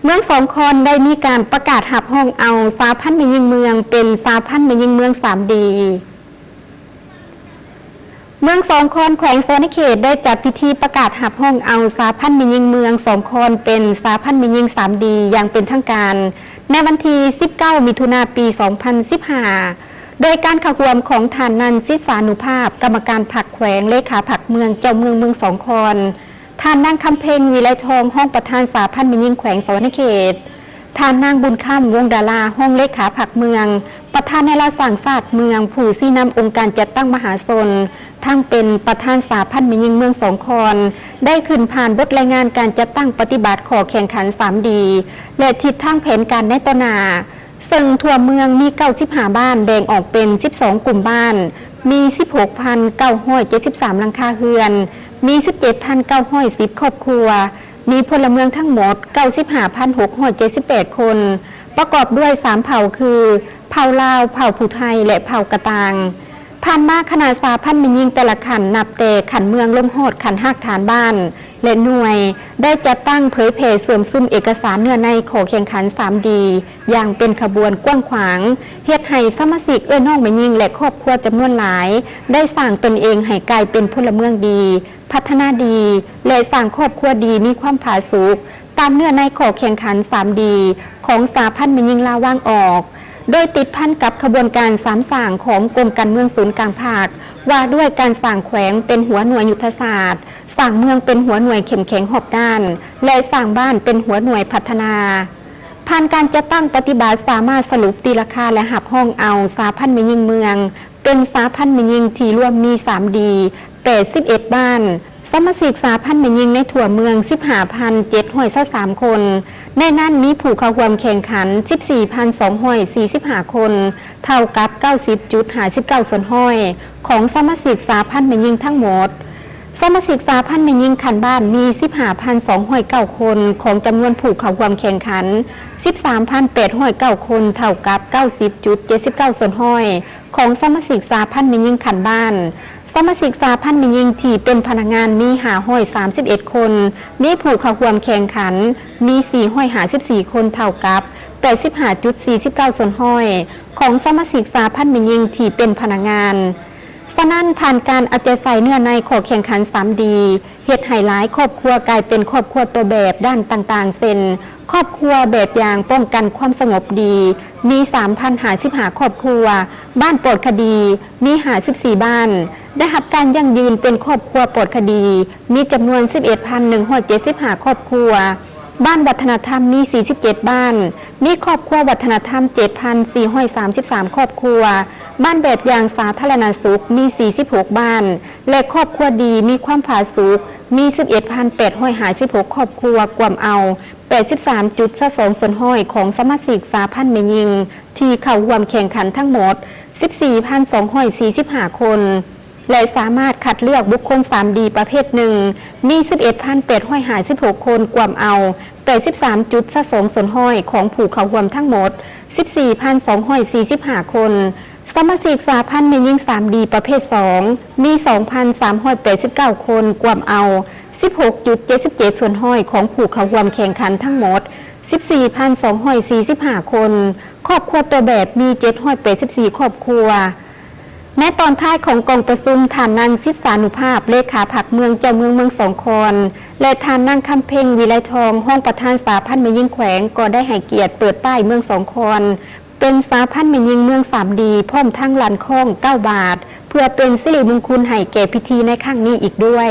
ເມືອງສອງຄອນໄດ້ມີການປະກາດຮັບຮອງເອົາສະຫະພັນແມ່ຍິງເມືອງ ເປັນສະຫະພັນແມ່ຍິງເມືອງສາມດີ. ເມືອງສອງຄອນ ແຂວງສະຫວັນນະເຂດ ໄດ້ຈັດພິທີປະກາດຮັບຮອງເອົາສະຫະພັນແມ່ຍິງເມືອງສອງຄອນ ເປັນສະຫະພັນແມ່ຍິງສາມດີ ຢ່າງເປັນທາງການ ໃນວັນທີສິບເກົ້າ ມິຖຸນາ ປີສອງພັນສິບຫ້າ ໂດຍການເຂົ້າຮ່ວມຂອງທ່ານ ນັນ ສິດສານຸພາບ ກຳມະການພັກແຂວງ, ເລຂາພັກເມືອງ, ເຈົ້າເມືອງເມືອງສອງຄອນ, ທ່ານ ນາງ ຄຳເພັງ ວິໄລທອງ ຮອງປະທານສະຫະພັນແມ່ຍິງແຂວງສະຫວັນນະເຂດ, ທ່ານ ນາງ ບຸນຄຳ ວົງດາລາ ຮອງເລຂາພັກເມືອງ, ປະທານແນວລາວສ້າງຊາດເມືອງ, ຜູ້ຊີ້ນຳອົງການຈັດຕັ້ງມະຫາຊົນ, ທັງເປັນປະທານສະຫະພັນແມ່ຍິງເມືອງສອງຄອນ ໄດ້ຂຶ້ນຜ່ານບົດລາຍງານການຈັດຕັ້ງປະຕິບັດຂໍ້ແຂ່ງຂັນສາມດີ ແລະ ທິດທາງແຜນການໃນຕໍ່ໜ້າ. ເຊິ່ງທົ່ວເມືອງມີເກົ້າສິບຫ້າບ້ານ ແບ່ງອອກເປັນສິບສອງກຸ່ມບ້ານ, ມີສິບຫົກພັນເກົ້າຮ້ອຍເຈັດສິບສາມຫຼັງຄາເຮືອນ, ມີສິບເຈັດພັນເກົ້າຮ້ອຍສິບຄອບຄົວ, ມີພົນລະເມືອງທັງໝົດເກົ້າສິບຫ້າພັນຫົກຮ້ອຍເຈັດສິບແປດຄົນ, ປະກອບດ້ວຍສາມເຜົ່າຄື ເຜົ່າລາວ, ເຜົ່າຜູ້ໄທ ແລະ ເຜົ່າກະຕ່າງ. ຜ່ານມາຄະນະສະຫະພັນແມ່ຍິງແຕ່ລະຂັ້ນ ນັບແຕ່ຂັ້ນເມືອງລົງຮອດຂັ້ນຮາກຖານບ້ານ ແລະ ໜ່ວຍ ໄດ້ຈັດຕັ້ງເຜີຍແຜ່ເຊື່ອມຊຶມເອກະສານເນື້ອໃນຂໍ້ແຂ່ງຂັນສາມດີ ຢ່າງເປັນຂະບວນກວ້າງຂວາງ, ເຮັດໃຫ້ສະມາຊິກເອື້ອຍນ້ອງແມ່ຍິງ ແລະ ຄອບຄົວຈຳນວນຫຼາຍ ໄດ້ສ້າງຕົນເອງໃຫ້ກາຍເປັນພົນລະເມືອງດີ, ພັດທະນາດີ ແລະ ສ້າງຄອບຄົວດີມີຄວາມຜາສຸກ ຕາມເນື້ອໃນຂໍ້ແຂ່ງຂັນສາມດີ ຂອງສະຫະພັນແມ່ຍິງລາວວາງອອກ, ໂດຍຕິດພັນກັບຂະບວນການສາມສ້າງຂອງກົມການເມືອງສູນກາງພັກ ວ່າດ້ວຍການສ້າງແຂວງເປັນຫົວໜ່ວຍຍຸດທະສາດ, ສ້າງເມືອງເປັນຫົວໜ່ວຍເຂັ້ມແຂງຮອບດ້ານ ແລະ ສ້າງບ້ານເປັນຫົວໜ່ວຍພັດທະນາ. ຜ່ານການຈັດຕັ້ງປະຕິບັດ ສາມາດສະຫຼຸບຕີລາຄາ ແລະ ຮັບຮອງເອົາສະຫະພັນແມ່ຍິງເມືອງ ເປັນສະຫະພັນແມ່ຍິງທີ່ລວມມີສາມດີ ແປດສິບເອັດບ້ານ, ສະມາຊິກສະຫະພັນແມ່ຍິງໃນທົ່ວເມືອງ ສິບຫ້າພັນເຈັດຮ້ອຍຊາວສາມຄົນ, ໃນນັ້ນມີຜູ້ເຂົ້າຮ່ວມແຂ່ງຂັນ ສິບສີ່ພັນສອງຮ້ອຍສີ່ສິບຫ້າຄົນ, ເທົ່າກັບເກົ້າສິບຈຸດຫ້າສິບເກົ້າສ່ວນຮ້ອຍຂອງສະມາຊິກສະຫະພັນແມ່ຍິງທັງໝົດ. ສະມາຊິກສະຫະພັນແມ່ຍິງຂັ້ນບ້ານມີສິບຫ້າພັນສອງຮ້ອຍເກົ້າຄົນ, ຂອງຈຳນວນຜູ້ເຂົ້າຮ່ວມແຂ່ງຂັນສິບສາມພັນແປດຮ້ອຍເກົ້າຄົນ, ເທົ່າກັບເກົ້າສິບຈຸດເຈັດສິບເກົ້າສ່ວນຮ້ອຍຂອງສະມາຊິກສະຫະພັນແມ່ຍິງຂັ້ນບ້ານ. ສະມາຊິກສະຫະພັນແມ່ຍິງທີ່ເປັນພະນັກງານມີຫ້າຮ້ອຍສາມສິບເອັດຄົນ, ມີຜູ້ເຂົ້າຮ່ວມແຂ່ງຂັນມີສີ່ຮ້ອຍຫ້າສິບສີ່ຄົນ, ເທົ່າກັບແປດສິບຫ້າຈຸດສີ່ສິບເກົ້າສ່ວນຮ້ອຍຂອງສະມາຊິກສະຫະພັນແມ່ຍິງທີ່ເປັນພະນັກງານ. ສະນັ້ນ, ຜ່ານການເອົາໃຈໃສ່ເນື້ອໃນຂໍ້ແຂ່ງຂັນສາມດີ ເຮັດໃຫ້ຫຼາຍຄອບຄົວກາຍເປັນຄອບຄົວຕົວແບບດ້ານຕ່າງໆ ເຊັ່ນ ຄອບຄົວແບບຢ່າງປ້ອງກັນຄວາມສະຫງົບດີ ມີສາມພັນຫ້າສິບຫ້າຄອບຄົວ, ບ້ານປອດຄະດີ ມີຫ້າສິບສີ່ບ້ານ, ໄດ້ຮັບການຢັ້ງຢືນເປັນຄອບຄົວປອດຄະດີ ມີຈຳນວນສິບເອັດພັນໜຶ່ງຮ້ອຍເຈັດສິບຫ້າຄອບຄົວ, ບ້ານວັດທະນະທຳມີສີ່ສິບເຈັດບ້ານ, ມີຄອບຄົວວັດທະນະທຳເຈັດພັນສີ່ຮ້ອຍສາມສິບສາມຄອບຄົວ, ບ້ານແບບຢ່າງສາທາລະນະສຸກມີສີ່ສິບຫົກບ້ານ ແລະ ຄອບຄົວດີມີຄວາມຜາສຸກມີສິບເອັດພັນແປດຮ້ອຍຫ້າສິບຫົກຄອບຄົວ, ກວມເອົາແປດສິບສາມຈຸດຊາວສອງສ່ວນຮ້ອຍຂອງສະມາຊິກສະຫະພັນແມ່ຍິງທີ່ເຂົ້າຮ່ວມແຂ່ງຂັນທັງໝົດສິບສີ່ພັນສອງຮ້ອຍສີ່ສິບຫ້າຄົນ. ແລະ ສາມາດຄັດເລືອກບຸກຄົນສາມດີປະເພດໜຶ່ງ ມີສິບເອັດພັນແປດຮ້ອຍຫ້າສິບຫົກຄົນ, ກວມເອົາແປດສິບສາມຈຸດຊາວສອງສ່ວນຮ້ອຍຂອງຜູ້ເຂົ້າຮ່ວມທັງໝົດສິບສີ່ພັນສອງຮ້ອຍສີ່ສິບຫ້າຄົນ. ສະມາຊິກສະຫະພັນແມ່ຍິງສາມດີປະເພດສອງ ມີສອງພັນສາມຮ້ອຍແປດສິບເກົ້າຄົນ, ກວມເອົາສິບຫົກຈຸດເຈັດສິບເຈັດສ່ວນຮ້ອຍຂອງຜູ້ເຂົ້າຮ່ວມແຂ່ງຂັນທັງໝົດສິບສີ່ພັນສອງຮ້ອຍສີ່ສິບຫ້າຄົນ. ຄອບຄົວຕົວແບບມີເຈັດຮ້ອຍແປດສິບສີ່ຄອບຄົວ. ໃນຕອນທ້າຍຂອງກອງປະຊຸມ, ທ່ານ ນັນ ສິດສານຸພາບ ເລຂາພັກເມືອງ, ເຈົ້າເມືອງເມືອງສອງຄອນ ແລະ ທ່ານ ນາງ ຄຳເພັງ ວິໄລທອງ ຮອງປະທານສະຫະພັນແມ່ຍິງແຂວງ ກໍໄດ້ໃຫ້ກຽດເປີດປ້າຍເມືອງສອງຄອນ ເປັນສະຫະພັນແມ່ຍິງເມືອງສາມດີ ພ້ອມທັງລັ່ນຄ້ອງເກົ້າບາດ ເພື່ອເປັນສິລິມຸງຄຸນໃຫ້ແກ່ພິທີໃນຄັ້ງນີ້ອີກດ້ວຍ.